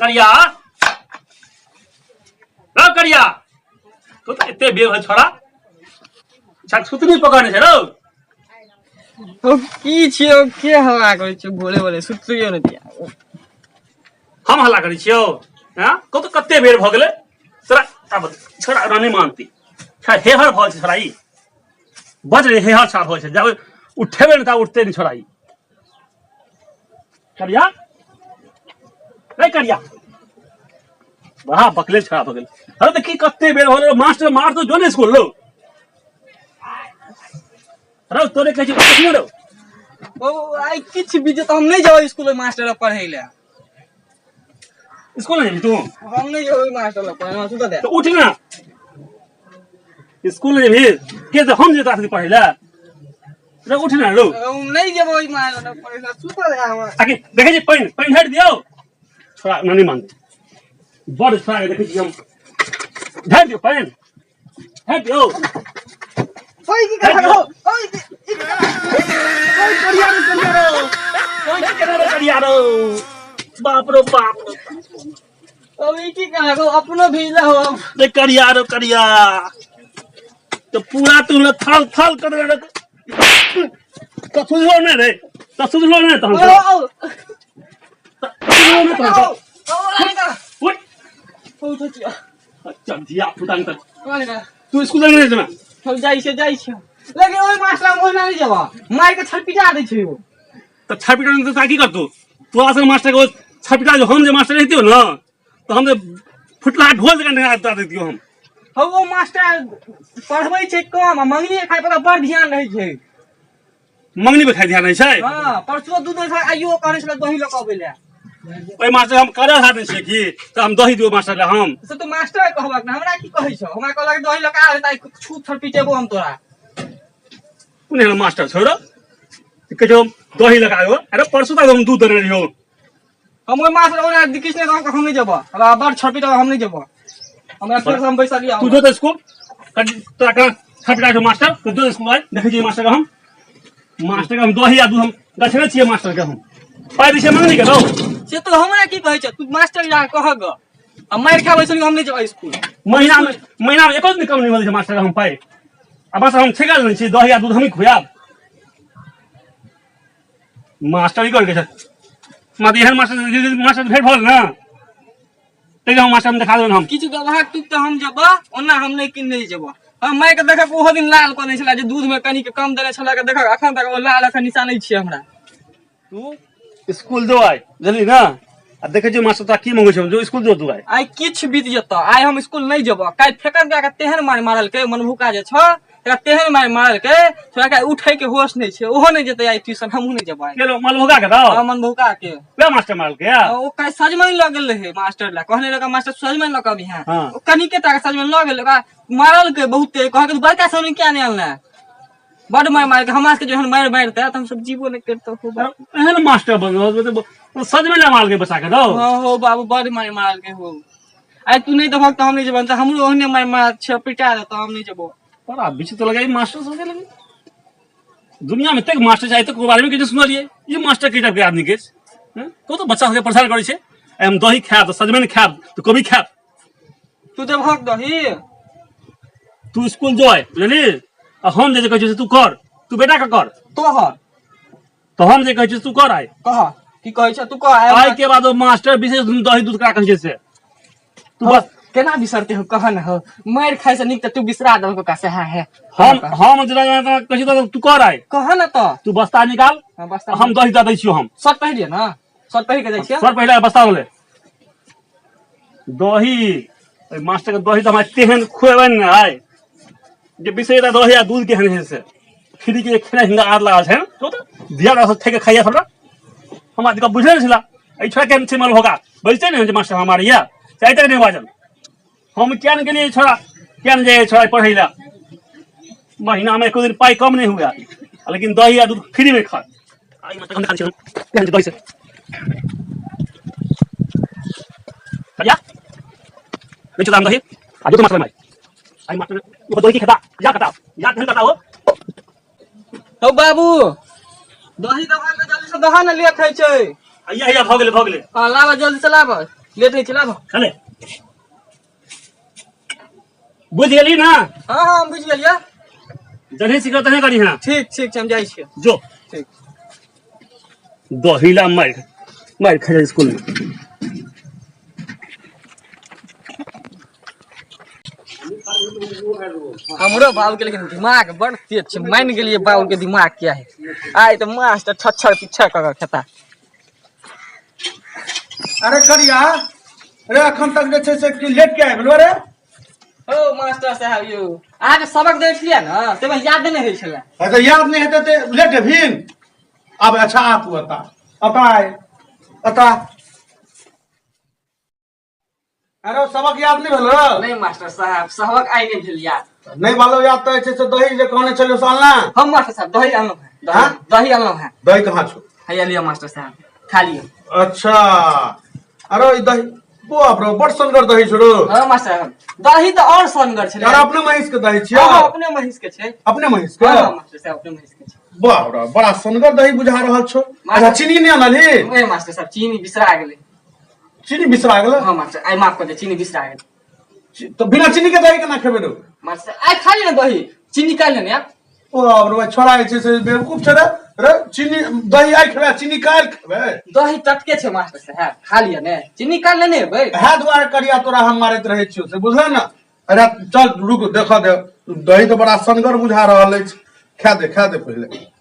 करिया रौ करिया तो तऽ एते बेर होइ छोड़ा छुतनी पकड़ने छै रौ। ओ की छियै ओ, के हल्ला करै छियै भोरे भोरे? सुतियो नहि दिया। हम हल्ला करै छियौ? हँ, कत कते बेर भऽ गेलै तोरा? आब छोड़ा ओना नहि मानती छोड़ा, हेहर भऽ छै छोड़ा, ई बज रे हेहर छा भऽ छै, जाबे उठेबै ने ता उठते नहि छोड़ा ई। करिया रे करिया, बड़ा बकले छोड़ा भऽ गेल। अरे देखी कते बेर भऽ गेल, मास्टर मार तो जो ने स्कूल लो रौ, तोरे कहै छियौ कखनो रौ। ओ आइ किछु बीजे तऽ हम नहि जेबै स्कूल मास्टर लग पढ़ै लए। स्कूल नहीं जेबही तू? हम नहि जेबै मास्टर लग पढ़ै, सुतऽ दे। तो उठ ना, स्कूल नहीं जेबही के तऽ हम जे तोरा साथे पढ़ै लए रे, उठ ना रौ। हम नहि जेबै मास्टर लग पढ़ै लए, सुतऽ दे हमरा। आके देखै छी पानि पानि हटि दियौ, छोड़ा नहि मानतै बड़ छोड़ा के, देखै छी हम, ढारि दियौ पानि, हटि दियौ। ओइ की कर हो ओइ ओइ करिया रे, करिया रे, ओइ की केना रे करिया रे, बाप रो बाप रो। ओ की कहा हो, अपनो भिजला हो। रे करिया रो करिया, तो पूरा तू लोग थल थल कर रे, तो सुझलो नहीं रे, तो सुझलो नहीं तहन ओ तो ओ सुझलो नहीं तहन तो। ओ उठ। उठै छियै। चल धिया पुता के तऽ तू स्कूल नहि जेना। हम जाइ छियै, जाइ छियै, लेकिन ओहि मास्टर हम ओहिना नहि जेबऽ, मारि के छरपिटा दै छै ओ। तऽ छरपिटा तऽ तोरा की करतौ? तोरा से मास्टर के छरपिटा, हम जे मास्टर रहितियौ ने तऽ हम जे फुटला ढोल जकाँ दए दैतियौ हम। हौ, ओ मास्टर पढ़बै छै कम आ मंगनी खाय पर बड़ ध्यान रहै छै। मंगनी पे खाइ ध्यान रहै छै। हँ, परसुओ दूध दै छलै, आइयो कहने छलै दही लऽ कऽ अबै लए। ओहि मास्टर हम करे हाथ छियै की तऽ हम दही दियौ मास्टर लए हम? से तू मास्टर के कहबक ने, हमरा की कहै छौ? हमरा कहलक दही लऽ कऽ आ, तऽ छूप छर पिटेबो हम तोरा। कोन एहन मास्टर छौ रौ, कहै छौ दही लगा आयो? अरे परसू तक हम दूध देने रहियौ। हम ओहि मास्टर ओना किछु नहि कहब, हम नहि जेबऽ, हमरा बड़ छरपिटब, हम नहि जेबऽ, हमरा फेर से हम बैसलियै। तू जो तऽ स्कूल, तोरा कहाँ छरपिटा छौ मास्टर? तू जो स्कूल आइ, देखै छियै मास्टर के हम, मास्टर के हम दही आ दूध हम गछने छियै, मास्टर के हम पाइ दै छियै मंगनी के रौ। से तू हमरा की कहै छ? तू मास्टर जा कह ग, आ मारि खाबै सुनि हम नहि जेबै स्कूल। महीना में, महीना में एको दिन कम नहि होलै छै मास्टर के हम पाइ, आ मास्टर हम ठेका लेने छियै, दही आ दूध हमही खुआब। मास्टर ई करके छै मात्र एहन मास्टर, मास्टर भेट भऽ गेल ने तै हम मास्टर हम देखा देबै हम। किछु गवाह तू तऽ हम जेबऽ, ओना हम नहि कि नहि जेबऽ। हम मारि के देखक ओहो दिन लाल कऽ छलै जे दूध में कनिक कम देने छलै, देखक अखन तक ओ लाल अखन निशान छियै हमरा। तू स्कूल जो आइ, बुझली ने? आ देखै छियै मास्टर तोरा की मंगै छौ, जो स्कूल जो तू आइ। आइ किछु बीत जेतऽ, आइ हम स्कूल नहि जेबऽ। काल्हि फेकन कए के तेहन मारि मारलकै मनभुका जे छ, तकरा तेहन मारि मारलकै छोड़ा के उठै के होश नहि छै, ओहो नहि जेतै आइ ट्यूशन, हमहूँ नहि जेबै। केलो मलभोगा के दौ? हँ, मनभुका के। वएह मास्टर मारलकै या? ओ काल्हि सजमनि लऽ गेल रहै मास्टर लए, कहने रहै मास्टर सजमनि लऽ कऽ अबिहें। हाँ। ओ कनिके टा के सजमनि लऽ गेल, ओकरा मारलकै बहुते, कहलकै तू बड़का सजमनि किया नहि अनले? बड मारि मारि हमरा सबके, जहन मारि मारितै तऽ हमसब जीबो नहि करितौ। एहन मास्टर बनल सजमनि लए मारलकै बच्चा के दौ? हँ हो बाबू, बड मारि मारलकै हो। आइ तू नहि देबहक तऽ हम नहि जेबह, तऽ हमरो ओहने मारि मार छै, पिटा देतौ, हम नहि जेबो। पर आब बीच तऽ लगाई मास्टर सब के लगे दुनिया में तक मास्टर चाहे तक बारे में के सुनलिए, ई मास्टर के टाइप के आदमी के को तो बच्चा सबके परेशान करै छै। आइ हम दही खायब तऽ सजमनि खायब तऽ कोबी खायब। तू देबहक दही? तू स्कूल जो आइ, बुझली? आ हम जे कहै छियौ से तू कर, तू बेटा के कर। तोहर तऽ हम जे कहै छियौ से तू कर आइ। कह की कहै छ तू, कह। आइ के बाद ओ मास्टर विशेष दही दूध करा कहै छै से तू बस। केना बिसरते हो, कह न हो, मारि खाइ से नीक तऽ तू बिसरा देलको का से है। हम जेना जेना कहै छियौ तू कर आइ। कह न तऽ। तू बस्ता निकाल। हाँ, बस्ता। हम दही दऽ दै छियौ हम। शर्ट पहिरिए न, शर्ट पहिर के जाइ छियै। सर पहिला बस्ता होले दही, ओहि मास्टर के दही तऽ हमरा तेहन खुएबै ने आइ जे बिसरि दही आ दूध केहन है से। फ्री के खेनाइ हिनका आर लागल छै तो तऽ धिया पुता सब ठेके खाइया सबटा। हमरा दिक्कत बुझले नहि छला एहि छोड़ा केहन छै, मलभोगा बजते ने जे मास्टर हमार यऽ से आइ तक नहि बाजल। हम किया ने गेलियै छोड़ा, किया ने जाइए छोड़ा पढ़ै लए? महीना में एको दिन पाइ कम नहीं हुआ, लेकिन दही आ दूध फ्री में खा। आई मास्टर हम देखा दै छियै केहन छै दही से। करिया नहीं चला हम दही आ जो तो मास्टर माई आई मास्टर वो दही की खाता या खाता या केहन खाता हो। हौ बाबू, दही दबा के जल्दी से दहा ने, लेट होइ छै। आइया आइया, भऽ गेलै भऽ गेलै। हँ, लाबऽ जल्दी से लाबऽ। लेट होइ छै, लाबो। चले, बुझि गेली ना? हँ हँ, हम बुझि गेलियै। जने सिखो तने करी। हाँ। ठीक ठीक छै, हम जाइ छियै। जो। ठीक। दहीला मारि मारि खा स्कूल में। हमरो बाबू के लेकिन दिमाग बड़ तेज छै, मानि गेलियै बाबू के दिमाग क्या है। आइ तऽ मास्टर छच्छर पिच्छर कऽ के खेता। अरे करिया रे, अखन तक जे छै से कि लेट के आबि गेलो रे? ओ मास्टर साहब यौ, अहाँके सबक दै छलियै ने, ताहिमे याद नहि होइ छलै। अच्छा, याद नहि हेतै तऽ लेट हेबही आब? अच्छा, आ तू एता, एता आय, एता। अरे, सबक याद नहि भेल रौ? नहि मास्टर साहब, सबक आइ नहि भेल याद। नहि भेलो याद तऽ जे छै से दही जे कहने छलियौ से अनला? हम मास्टर साहब दही अनलहुँ हेँ, दही। हाँ? दही अनलहुँ हेँ। दही कहाँ छौ? हैया लिअ मास्टर साहब, खा लिअ। अच्छा, अरे ई दही, बाप रे, बड़ सुन्दर दही छौ रौ। हँ मास्टर साहब, दही तऽ आओर सनगर छलै। यार, अपने महींस के दही छियौ? हँ, अपने महींस के छै। अपने महींस के? हँ मास्टर साहब, अपने महींस के छै। बाप रे, बड़ा सुन्दर दही बुझा रहल छौ। अच्छा, चीनी नहि अनलही? ए मास्टर साहब, चीनी बिसरा गेलै। चीनी बिसरा गेलै? हँ मास्टर, आइ माफ कर दे, चीनी बिसरा गेलै। तऽ बिना चीनी के दही केना खेबै रौ? मास्टर, आइ खा लिअ ने दही, चीनी काल्हि ने आयब। ओ बाप रे, छोड़ा जे छै से बेवकूफ छै रे। रे, चीनी दही आइ खेबै, चीनी काल्हि खेबै? दही टटके छै मास्टर साहब, खा लिअ ने, चीनी काल्हि ने एबै। इएह दुआरे करिया तोरा हम मारैत रहै छियौ से बुझल ने। अरे चल, रुक, देख दे। दही तऽ बड़ा सनगर बुझा रहल अछि। खा दे, खा दे पहिले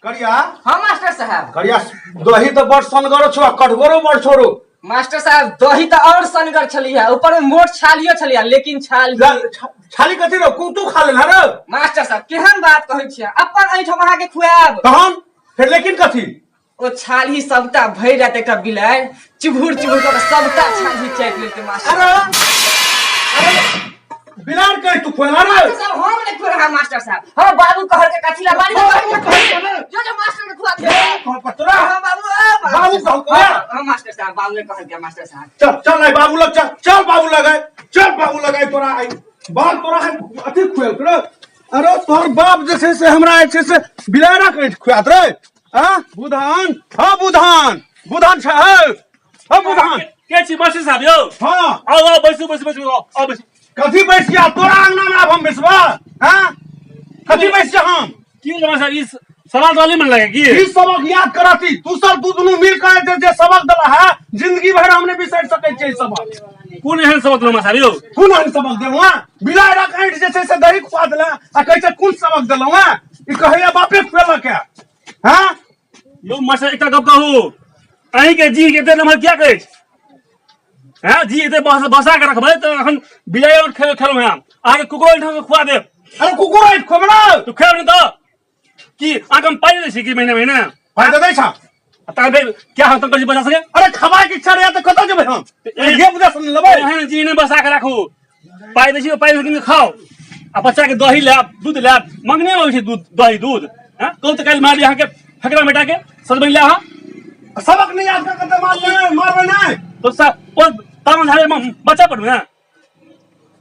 करिया। हाँ मास्टर साहब। करिया, दही तऽ बड़ सनगर छौ आ कठगरो बड़ छोड़ो। मास्टर साहब, दही तऽ और सनगर छली है, ऊपर में मोट छालियो छली है, लेकिन छाल छाली कथी रो? तू खा लेना रे? मास्टर साहब, केहन बात कहै छियै? अपन एहिठाम अहाँके खुआएब? तहन फेर लेकिन कथी? ओ छाली सबटा भरि राति एकटा बिलाड़ि चुभुर चुभुर कऽ सबटा छाली चाटि लेलकै मास्टर। अरे अरे, बिलाड़ के तू खुएला रे? मास्टर साहब, हम नहि खुएला मास्टर साहब, हमर बाबू कहल के कथी ला बारी जो जो मास्टर के खुआ दे। तोरा हाँ बाबू, आ, बाबू कहलकै? हाँ, हाँ, मास्टर साहब, बाबू ने कहल के मास्टर साहब। चल चल, आई बाबू लग चल, चल बाबू लग आइ, चल बाबू लग आइ। तोरा आई बाल तोरा है अथी खुएल रे। अरे, तोहर बाप जे छै से हमरा जे छै से बिलाड़ा के खुआत रे। आ बुधान, हाँ बुधान, बुधान छै हाँ बुधान। के छी मास्टर साहब यौ? हाँ। आउ आउ, बैसू बैसू बैसू, आउ आउ बैसू। कथी बैस गया तोरा अंगना में आब हम बैसबा? हाँ, कथी बैस जा हम? की भेलै मास्टर साहब, ई सवाल तवाल नहीं मन लगे की? ई सबक याद करती तू सब, तू दुनू मिल कर जे जे सबक देला है, जिंदगी भर हम नहीं बिसरि सकै छियै ई सबक। कोन एहन सबक देलहुँ मास्टर साहब यौ? कोन एहन सबक देलहुँ हँ? बिलाड़ि ऐंठ जे छै से दही खुआ देला आ कहै छै कोन सबक देलहुँ हँ। ई कहैया बापे खुएलक है। हाँ। यौ मास्टर, एकटा गप कहू, अहींके जी के एते नम्बर किया कहै छै? हैं जी, एते बस बसा के रखबै तऽ अखन बिलाइ और खेल खेलहुँ हैं, अहाँके कुकुरो एहिठाम खुआ देब। अरे, कुकुर ऐंठ खुएबै ना? तऽ खुआब नहि तऽ की? अहाँके हम पाइ दै छी की महीना महीना? पाइ दऽ दै छा? आ तहन फेर क्या हम तंग करै छी बच्चा सबके? अरे, खबाके इच्छा रहै तऽ कतऽ जेबै हम? धिया पुता सब लेबै। एहन जी नहि बसा के राखू। पाइ दै छी, पाइ कीन खाउ आ बच्चा के दही लायब, दूध लायब, मंगने अबै छै दूध दही दूध। हँ, कहू तऽ काल्हि मारबी अहाँके फकरा बेटा के सजमनि लए अहाँ। सबक नहीं याद कर के मारबै, मारबै नहीं। तो सब ओ तामन झाड़े बच्चा पर ने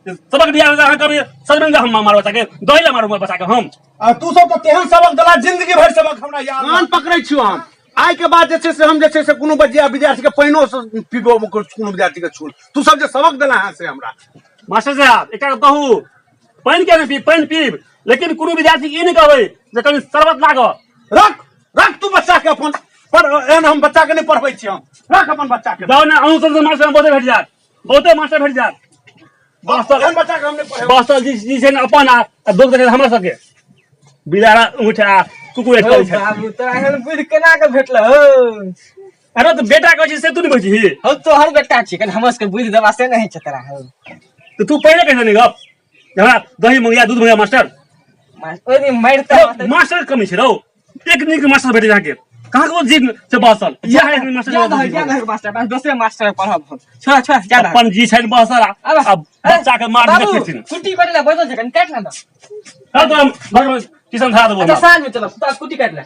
सबक दिया अहाँ कहबै सजमनि लए हम मारब बच्चा के, दही लए मारू बच्चा के हम। आ तू सब तऽ तेहन सबक देला, जिंदगी भरि सबक हमरा याद। कान पकड़ै छियौ हम, आइ के बाद जे छै से हम जे छै से कोनो बजिया विद्यार्थी के पानिओ से पीबो कोनो विद्यार्थी के छूल। तू सब जे सबक देला है से हमरा। मास्टर साहब, एकटा गप कहू, पानि किया नहि पीब? पानि पीब, लेकिन कोनो विद्यार्थी के ई नहि कहबै जे कनि शरबत लागऽ। रख रख तू बच्चा के अपन पर, एहन हम बच्चा के नहि पढ़बै छी हम। रख अपन बच्चा के। जाउ ने, अहूँ सब मास्टर बहुते भेट जायत, बहुते मास्टर भेट जायत। बसल एहन बच्चा के हम नहि पढ़ेबै। बसल जी जी छै ने अपन आ दोस्त देखै हमरा सबके बिलाड़ा ऊँट आ कुकुर हौ कहै छै। बाबू, तोरा एहन बुद्धि केना के भेटल हौ? अरे, तऽ बेटा कहै छै से तू नहि कहै छी? हौ, तोहर बेटा छी, कनि हमर सबके बुद्धि देबा से नहि छै तोरा हौ। तऽ तू पहिले कहि देने गप जे हमरा दही मंगिया, दूध मंगिया मास्टर। ओहि दिन मारिते मास्टर के कमी छै रौ। एक नीक मास्टर भेटै अहाँके कहाँ को जी से बसल इएह एक मास्टर। जा दहक, जा दहक मास्टर, बस दोसरे मास्टर पढ़ब हम। छोड़ा छोड़ा, जा दहक। अपन जी छै बसल आ आब आ बच्चा के मार बाबू, देने फिरथिन। कुट्टी काटि ले बैठल छै, कनि काटि ले ने। चल तो हम घर में ट्यूशन धरा देबो। अच्छा। हमरा साँझ में चलब, तोरा कुट्टी काटि ले।